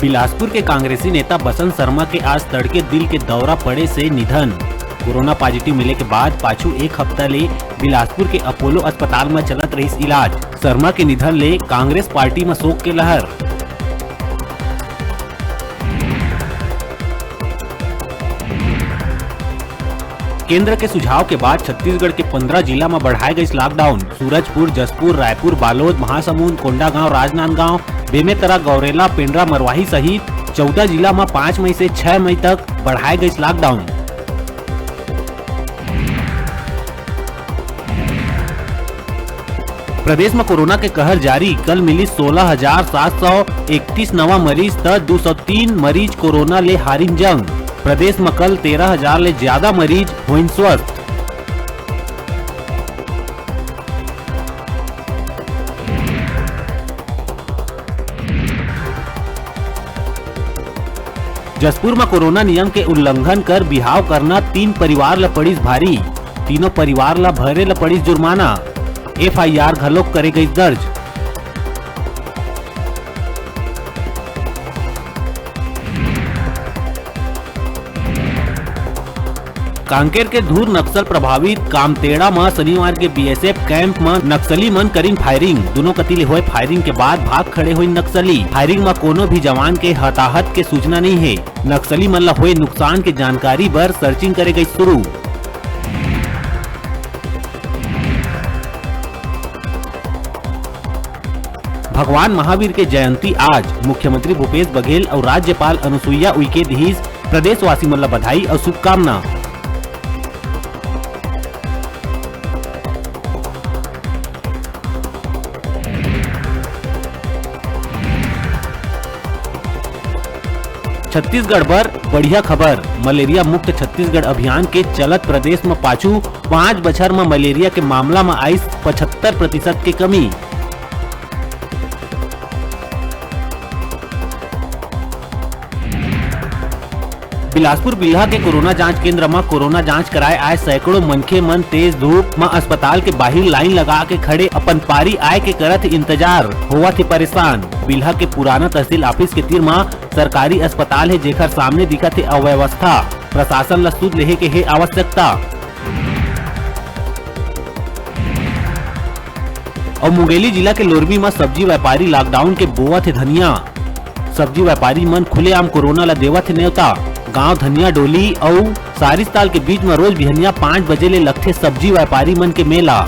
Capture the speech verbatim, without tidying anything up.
बिलासपुर के कांग्रेसी नेता बसंत शर्मा के आज तड़के दिल के दौरा पड़े से निधन। कोरोना पॉजिटिव मिले के बाद पाछू एक हफ्ता ले बिलासपुर के अपोलो अस्पताल म चलत रहिस इलाज। शर्मा के निधन ले कांग्रेस पार्टी म शोक के लहर। केंद्र के सुझाव के बाद छत्तीसगढ़ के पंद्रह जिला म बढ़ाए गइस लॉकडाउन। सूरजपुर, जशपुर, रायपुर, बालोद, महासमुंद, कोंडागांव, राजनांदगांव, बेमेतरा, गौरेला, पेंड्रा, मरवाही सहित चौदह जिला म पाँच मई से छह मई तक बढ़ाए गइस लॉकडाउन। प्रदेश म कोरोना के कहर जारी, कल मिलिस सोलह हजार सात सौ इकतीस नवा मरीज, त दू सौ तीन मरीज कोरोना ले हारिन जंग। प्रदेश म कल तेरह हजार ले ज्यादा मरीज होइन स्वस्थ। जशपुर म कोरोना नियम के उल्लंघन कर बिहाव करना तीन परिवार ल पड़िस भारी। तीनों परिवार ल भरे ल पड़िस जुर्माना। एफआईआर घलोक करे गइस दर्ज। कांकेर के धूर नक्सल प्रभावित कामतेड़ा म शनिवार के बीएसएफ कैंप म नक्सली मन करिन फायरिंग। दूनों कति ले होए फायरिंग के बाद भाग खड़े होइन नक्सली। फायरिंग म कोनो भी जवान के हताहत के सूचना नइ हे। नक्सली मन ल होए नुकसान के जानकारी बर सर्चिंग करे गइस शुरू। भगवान महावीर के जयंती आज, मुख्यमंत्री भूपेश बघेल अउ राज्यपाल अनुसुईया उइके दिहिस प्रदेशवासी मन ल बधाई अउ शुभकामना। छत्तीसगढ़ बर बढ़िया खबर, मलेरिया मुक्त छत्तीसगढ़ अभियान के चलत प्रदेश म पाछू पाँच बछर म मलेरिया के मामला म आइस पचहत्तर प्रतिशत के कमी। बिलासपुर बिल्हा के कोरोना जांच केंद्र म कोरोना जांच कराए आए सैकड़ों मनखे मन तेज धूप म अस्पताल के बाहिर लाइन लगा के खड़े, अपन पारी आए के करत इंतजार, होवत हे परेशान। बिल्हा के पुराना तहसील ऑफिस के तीर म सरकारी अस्पताल हे, जेकर सामने दिखत हे अव्यवस्था। प्रशासन ल सुध लेहे के हे आवश्यकता। अउ मुंगेली जिला के लोरमी म सब्जी व्यापारी लॉकडाउन के बोवत हे धनिया। सब्जी व्यापारी मन खुलेआम कोरोना ल देवत हे नेवता। गांव धनिया डोली अउ सारिस्ताल के बीच म रोज बिहनिया पाँच बजे ले लगथे सब्जी व्यापारी मन के मेला।